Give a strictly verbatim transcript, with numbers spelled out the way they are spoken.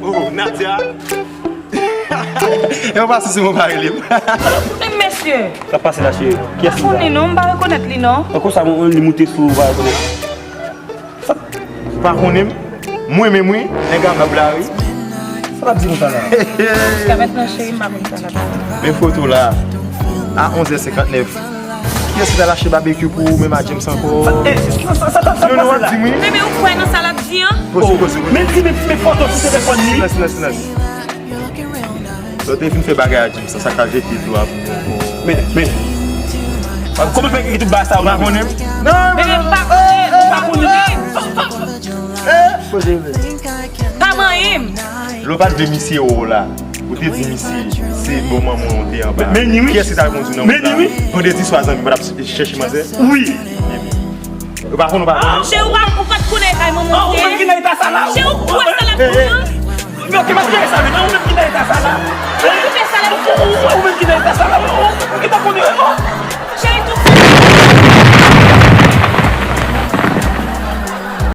Oh, Nadia! E w pa sou mwen pa rele m. Men mesye! Sa pase la, cheri? Kiyès li la? Pa konnen non, m pa rekonèt li non. An konsa, mwen, li moute sou ou, pa rekonèt. Ou pa konnen m? Mwen menm wi, nèg Arab la wi. Sa l ap di konsa la? Jiska mentnan, cheri, m pa konn sa l ap di. Men foto la, a onzè senkantnèf. Kiyès ki ta lache babekyou pou ou menm a James ankò? Sa, eh, sa, sa, sa, sa, non, non, w ap di m wi. Bebe, ou kwè nan sa l ap di an? Poze, poze, poze. Men ti, men ti, men foto sou telefòn li. Silans, silans, silans. Lè w te fin fè bagay a James, sa ka jete dlo a pou ou ankò. Men, men. Kòman fè ki tout bagay sa yo? Ou pa konnen m? Non, men, men, pa konnen, pa konnen. Poze, poze. Pa manyen m. Lè w pa t vle misye wè w la, ou te di misye, se bon manman w te anba. Men ni wi. Kiyès ki ta reponn ou nan moun sa? Men ni wi. Vandredi swa, zanmi, pa t ap chèche manzè? Wi. Ou pa konn, ou pa konnen? Cheri, ou pa, ou pa t konnen e kay manman w te ye? Cheri, ou kwè sa l ap di an? Men ok, m ap jere sa, men ou menm ki nan eta sa la.